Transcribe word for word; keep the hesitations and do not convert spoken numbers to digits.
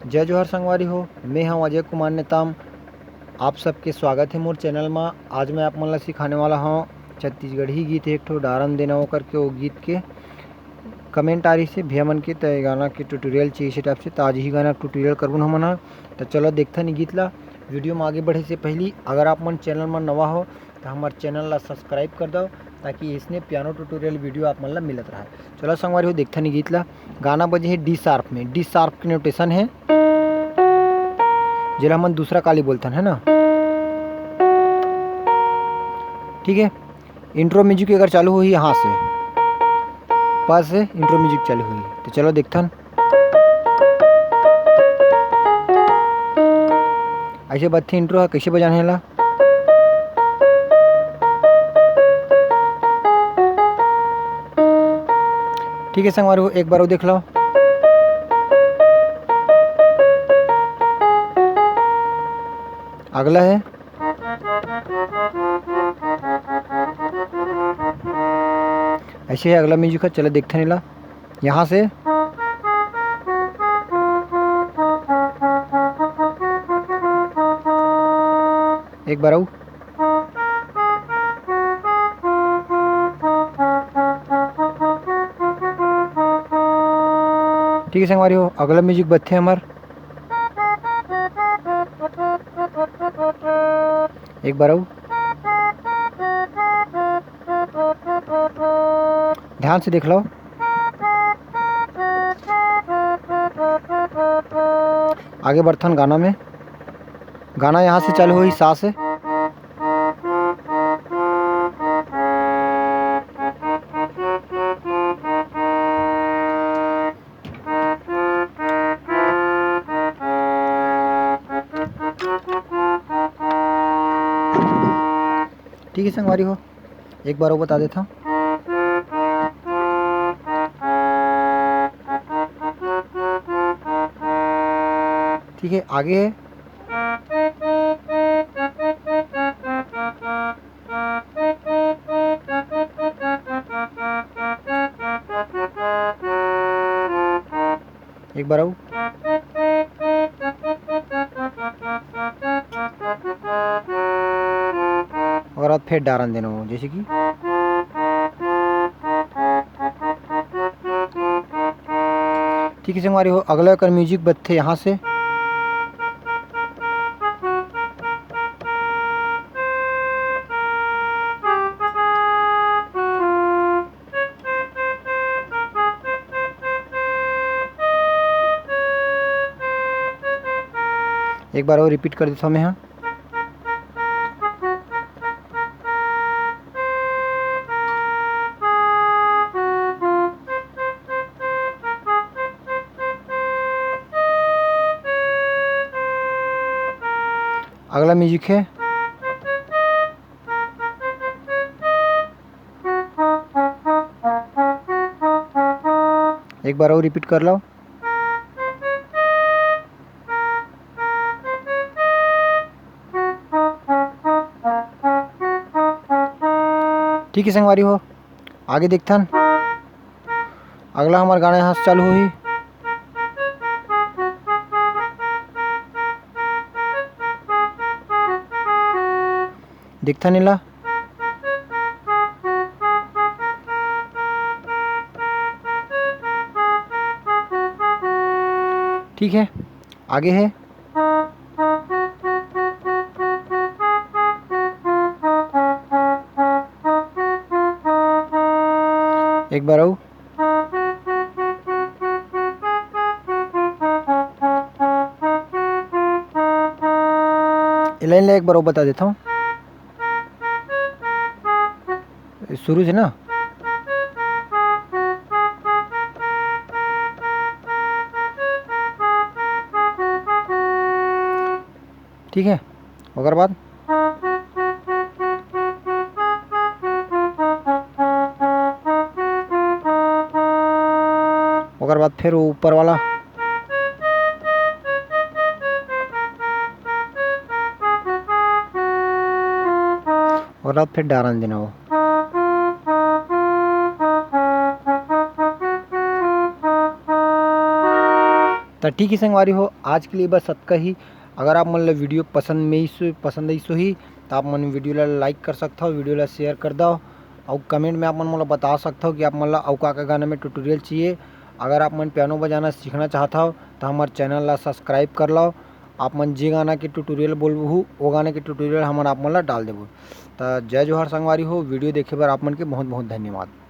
जय जोहार संगवारी हो, मैं हूं अजय कुमार नेताम। आप सबके स्वागत है मोर चैनल मा। आज मैं आप मन ला सिखाने वाला हूं छत्तीसगढ़ी गीत एक ठो डारन देना हो करके वो गीत के comment आ रही से भैया मन के, त ये गाना के tutorial चाहिए से type से, त आज ही गाना tutorial करबो हमन हा। त चलो देखथन ये गीत ला। वीडियो में आगे बढ़े से पहली अगर आप मन चैनल में नवा हो त हमार चैनल ला subscribe कर दो, ताकि इसने piano tutorial वीडियो आप मन ला मिलत रहे। चलो संगवारी हो देखथन ये गीत ला। गाना बजे है D sharp में, D sharp के notation है, जेला हमन दूसरा काली बोलथन, है ना। ठीक है, intro music अगर चालू होही यहाँ से, पास से intro music चालू होही, तो चलो देखथन। ऐसे बजथे intro ह, कैसे बजाना है ला। ठीक है संगवारी हो, एक बार वो देख लो। अगला है, ऐसे है अगला music है, चलो देखते नहीं ला। यहाँ से एक बार आऊ। ठीक है संगवारी हो, अगला music बजथे हमर। एक बार आऊ। ध्यान से देख लो। आगे बढ़थन गाना में। गाना यहाँ से चालू होही, सा से। ठीक है संगवारी हो, एक बार वो बता देता हूँ। ठीक है, आगे है। एक बार आऊ। अगर आप फिर डारन देना हो, जैसे कि ठीक है संगवारी हो, अगला कर music बजथे यहाँ से। एक बार और repeat कर देता हूँ मैं यहाँ। अगला music है, एक बार और repeat कर लो। ठीक है संगवारी हो, आगे देखथन। अगला हमार गाना यहाँ से चालू होही। देखथन एला। ठीक है, आगे है। एक बार आऊ। ए लाइन ला एक बार अउ बता देथंव। शुरू से ना। ठीक है, ओकर बाद ओकर बाद फिर वो ऊपर वाला, ओकर बाद फिर डारन देना वो। त ठीक ही संगवारी हो, आज के लिए बस अतका ही। अगर आप मन ला वीडियो पसंद में इस पसंद आइस होही, त आप मन वीडियो ला लाइक कर सकथव, वीडियो ला शेयर कर दव, अउ कमेंट में आप मन मोला बता सकथव कि आप मन ला अउ का का गाना में ट्यूटोरियल चाहिए। अगर आप मन पियानो बजाना सीखना चाहत हव, त हमर चैनल ला सब्सक्राइब कर लव। आप मन जे गाना के ट्यूटोरियल बोलबहू, वो गाना के ट्यूटोरियल हमन आप मन ला डाल देबो। त जय जोहार संगवारी हो, वीडियो देखे बर आप मन के बहुत बहुत धन्यवाद।